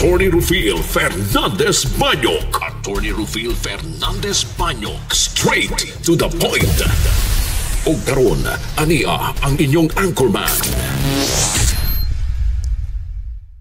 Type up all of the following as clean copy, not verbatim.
Attorney Rufil Fernandez Banyok. Attorney Rufil Fernandez Banyok. Straight to the point. Og karon, ania ang inyong anchorman.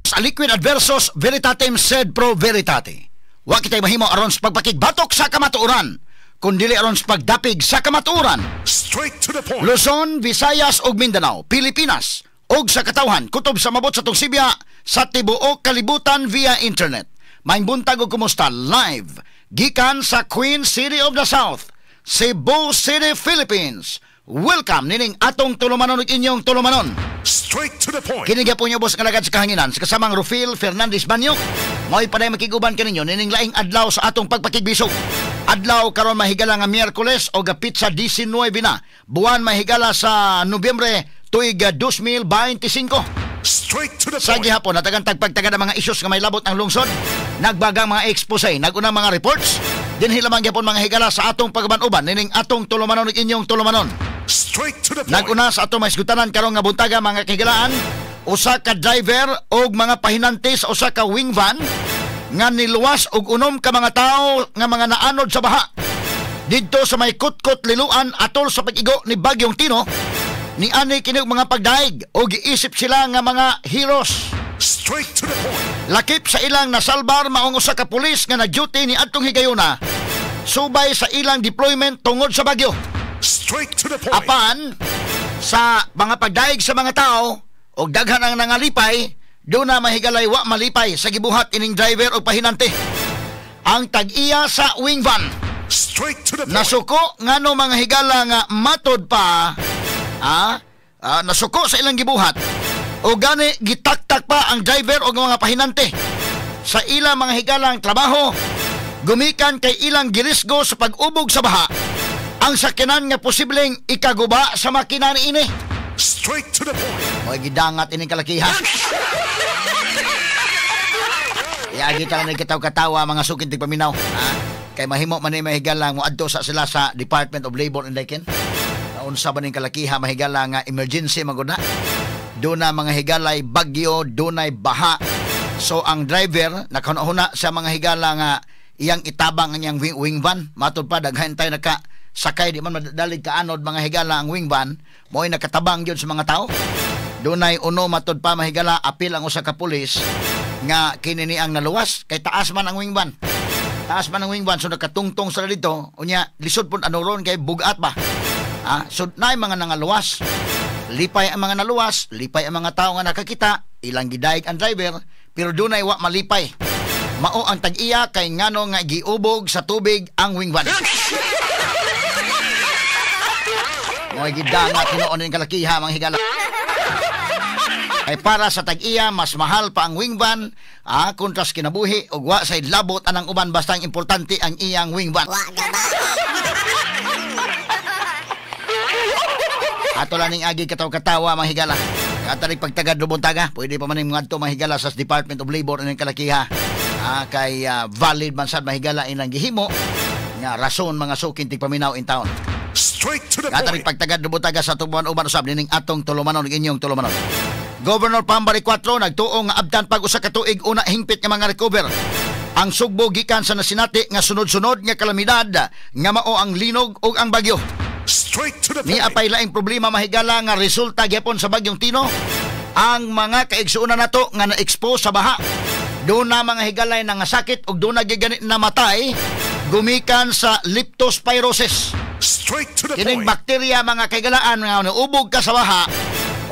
Sa liquid adversus veritatem sed pro veritate. Wa kitay mahimo aron sa pagpakigbatok sa kamatuoran, kun dili aron sa pagdapig sa kamatuoran. Straight to the point. Luzon, Visayas ug Mindanao, Pilipinas ug sa katawhan kutob sa mabot sa Tugsibya sa tibuok kalibutan via internet. Maayong buntag ug kumusta live gikan sa Queen City of the South, Cebu City, Philippines. Welcome nining atong tulumanon ug inyong tulumanon. Straight to the point. Kini gyapon niyo boss nga lagad sa kahanginan sa kasamang Rufil Fernandez Banyo. Mao'y paday makiguban kaninyo nining laing adlaw sa atong pagpakigbisog. Adlaw karon mahigala nga Miyerkules o petsa 19 na buwan mahigala sa Nobyembre tuig 2025. Straight to the Sa point. gihapon natagan tagpagtaga ng mga isyus nga may labot ang lungsod, nagbagang mga expose, nagunang mga reports, dinhi lamang gyapon mga higala sa atong pagban-uban nining atong tulumanon ug inyong tulumanon. Straight to the point. Naguna sa atong maisgutanan karong nga buntaga mga kahigalaan, usa ka driver og mga pahinante sa usa ka wing van nga niluwas og unom ka mga tawo nga mga naanod sa baha didto sa may Kutkot Liloan atol sa pag-igo ni Bagyong Tino. Niani kini og mga pagdaig o giisip sila nga mga heroes. Straight to the point. Lakip sa ilang nasalbar maong usa ka pulis nga na-duty ni adtong higayuna subay sa ilang deployment tungod sa bagyo. Straight to the point. Apan sa mga pagdaig sa mga tao og daghan ang nangalipay, do na mahigalay wa malipay sa gibuhat ining driver og pahinante. Ang tag-iya sa wing van Straight to the point. nasuko ngano mga higala nga matod pa nasuko sa ilang gibuhat o gani gitaktak pa ang driver og mga pahinante sa ilang mga higalang trabaho gumikan kay ilang girisgo sa pag-ubog sa baha ang sakyanan nga posibleng ikaguba sa makina niini. Straight to the point. Mo'y gidangat ining kalakihan. Iagi ta lang kataw-katawa mga sukid tigpaminaw. Ha? Kay mahimo man ni mahigala mo adto sa sila sa Department of Labor and Lakin. Unsa ba ning kalakiha mahigala nga emergency magud na. Doon na mga higalay bagyo, dunay baha. So ang driver nakahuna sa mga higala nga iyang itabang ang iyang wing van. Matod pa daghan tayo naka sakay di man madalig kaanod mga higala ang wing van, mo'y nakatabang gyud sa mga tao. Dunay uno matod pa mahigala apil ang usa ka pulis nga kini ni ang naluwas kay taas man ang wing van. Taas man ang wing van so nakatungtong sila dito unya lisod pud ano ron kay bugat ba. So naay mga nangaluwas. Lipay ang mga naluwas, lipay ang mga tao nga nakakita, ilang gidaig ang driver, pero dunay wa malipay. Mao ang tag-iya kay ngano nga giubog sa tubig ang wing van. Mo'y gidangat hinuon ning kalakiha mga higala. Ay para sa tag-iya mas mahal pa ang wing van kontra sa kinabuhi ug wa say labot anang uban basta ang importante ang iyang wing van. Ato lang ning agi kataw-katawa mga higala. Ato ning pagtagad lubontaga, pwede pa man ning ngadto mga higala sa Department of Labor ining kalakiha. Kay valid man sad mahigala inang gihimo nga rason mga sukin tigpaminaw in town. Straight to the Ato ning point. pagtagad lubontaga sa tubuan uban usab nining atong tulumanon ug inyong tulumanon. Governor Pambari 4 nagtuo nga abdan pag usa ka tuig una hingpit nga mga recover. Ang Sugbo gikan sa nasinati nga sunod-sunod nga kalamidad nga mao ang linog ug ang bagyo. Straight to the Ni point. apay laing problema mahigala nga resulta gyapon sa bagyong Tino ang mga kaigsuonan nato nga na-expose sa baha. Doon na mga higalay nga sakit ug doon na gigani namatay gumikan sa leptospirosis. Straight to the Kining point. bakterya mga kahigalaan nga naubog ka sa baha,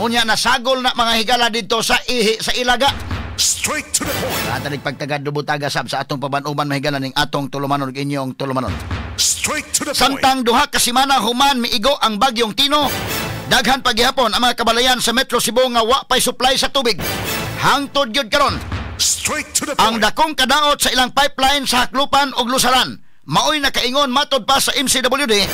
unya nasagol na mga higala dito sa ihi sa ilaga. Straight to the point. Atalig pagtagad lubutaga sab sa atong paban-uban mahigala ning atong tulumanon ug inyong tulumanon. Straight to the point. Samtang duha ka semana human miigo ang bagyong Tino, daghan paghihapon ang mga kabalayan sa Metro Cebu nga wa pay supply sa tubig. Hangtod gyud karon. Straight to the Ang point. dakong kadaot sa ilang pipeline sa Haklupan ug Lusaran maoy nakaingon matod pa sa MCWD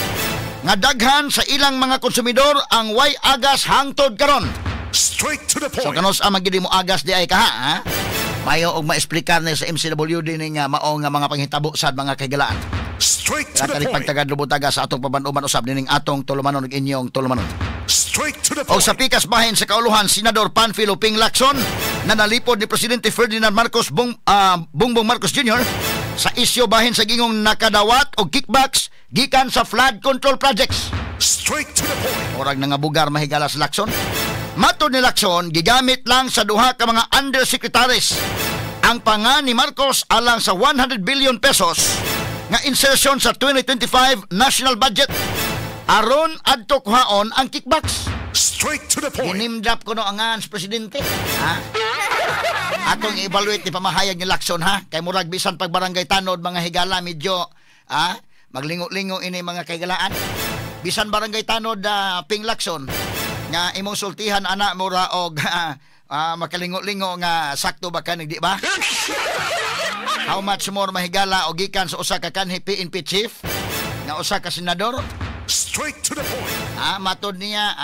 nga daghan sa ilang mga konsumidor ang way agas hangtod karon. Straight to the So point. kanos ang magidi mo agas di ay kaha, ha? Mayo og maexplikar ni sa MCWD ning mao nga mga panghitabo sad mga kahigalaan. Straight to the Katalik point. pagtagad lubutaga sa atong paban-uban usab nining atong tulumanon ug inyong tulumanon. Straight to the Og point. sa pikas bahin sa kauluhan, Senador Panfilo Ping Lacson Na nalipod ni Presidente Ferdinand Marcos Bongbong Marcos Jr. sa isyu bahin sa gingong nakadawat og kickbacks gikan sa flood control projects. Straight to the point. Murag nangabugar, mahigala, sa Lacson. Matod ni Lacson, gigamit lang sa duha ka mga undersecretaries ang panga ni Marcos alang sa ₱100 billion nga insertion sa 2025 national budget aron adto kuhaon ang kickbacks. Straight to the point. Gi-name drop kuno ang ngan sa presidente. Ha? Atong i-evaluate ni pamahayag ni Lacson, ha. Kay murag bisan pag barangay tanod, mga higala, medyo maglingo-lingo ini, mga kaigalaan. Bisan barangay tanod Ping Lacson nga imong sultihan ana, mura og makalingo-lingo nga sakto ba kanig, di ba? How much more, mahigala, og gikan sa usa ka kanhi PNP chief nga usa ka senador. Straight to the point. Matod niya,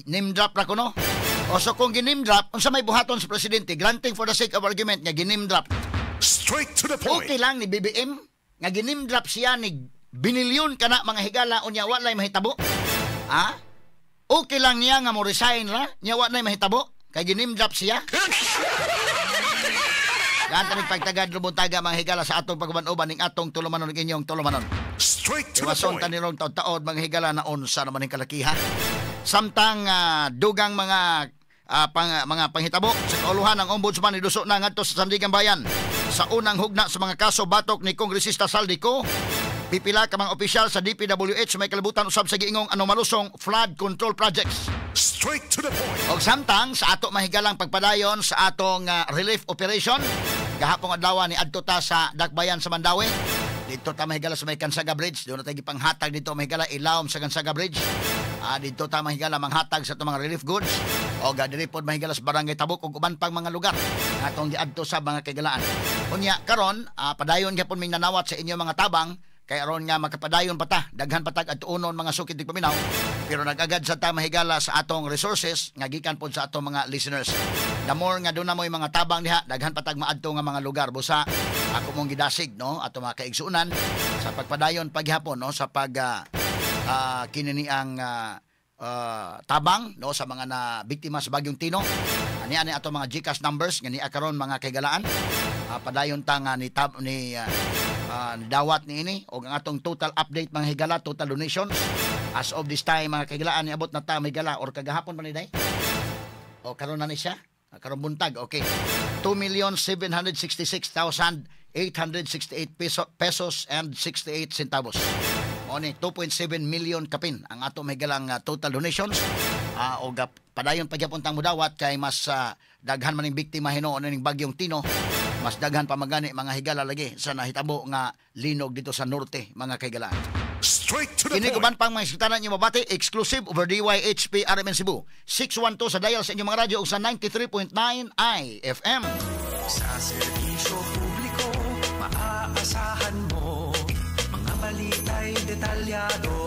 name drop ra kuno. O so kung gi-name drop, unsa may buhaton sa presidente? Granting for the sake of argument nga gi-name drop. Straight to the point. Okay lang ni BBM nga gi-name drop siya ni binilyon kana, mga higala, unya walay mahitabo? Ah? Okay lang niya nga mo resign ra, nya wa nay mahitabo kay gi-name drop siya? Ganta ni pagtagad lubuntaga, mga higala, sa atong pag-uban-uban ning atong tulumanon, inyong tulumanon. Straight to the Iwason point. Ta nirong taod-taod, mga higala, na unsa naman ang kalakiha. Samtang dugang mga panghitabo sa kauluhan ng ombudsman ni duso na ngadto sa Sandiganbayan sa unang hugna sa mga kaso batok ni Kongresista Zaldy Co. Pipila ka mga opisyal sa DPWH may kalibutan usab sa giingong anomalosong flood control projects. Straight to the point. Og samtang sa ato, mahigalang, pagpadayon sa atong relief operation, gahapong adlaw ni adto ta sa Dakbayan sa Mandaue. Dito ta, mahigala, sa may Kansaga Bridge. Doon na tayo gipanghatag dito, mahigala, ilawom sa Kansaga Bridge. Dito ta, mahigala, manghatag sa atong mga relief goods. O diri pod, mahigala, sa Barangay Tabuk ug uban pang mga lugar nga atong giadto sa mga kaigalaan. Unya karon, padayon gyapon ming nanawat sa inyong mga tabang kay aron nga makapadayon pa ta, daghan pa tag adtuonon, mga sukid paminaw, pero nagagad sa ta, mahigala, sa atong resources nga gikan pod sa atong mga listeners. The more nga duna mo'y mga tabang diha, daghan pa tag maadto nga mga lugar. Busa ako mong gidasig, no, ato mga kaigsuonan sa pagpadayon paghapon, no, sa pag kinini ang tabang, no, sa mga na biktima sa bagyong Tino. Ani ani ato mga GCash numbers nga niya karon, mga kaigalaan. Padayon ta nga ni tab, ni dawat ni ini og ang atong total update, mga higala, total donations as of this time, mga kaigalaan, niabot na ta, mahigala, or kagahapon pa ni day o karon na ni siya. Karon buntag, okay, 2,766,868 pesos and 68 centavos. Mao ni 2.7 million kapin ang ato mahigalang total donations. Og padayon pagyapon tang mudawat kay mas daghan man ning biktima hinuon ning bagyong Tino. Mas daghan pa magani, mga higala, lagi sa nahitabo nga linog dito sa norte, mga kaigalaan. Straight to the Kini point. Uban pang mga isitanan niyo mabati exclusive over DYHP RMN Cebu. 612 sa dial sa inyong mga radyo ug sa 93.9 IFM. Sa serbisyo publiko, maaasahan mo. Mga balita'y detalyado.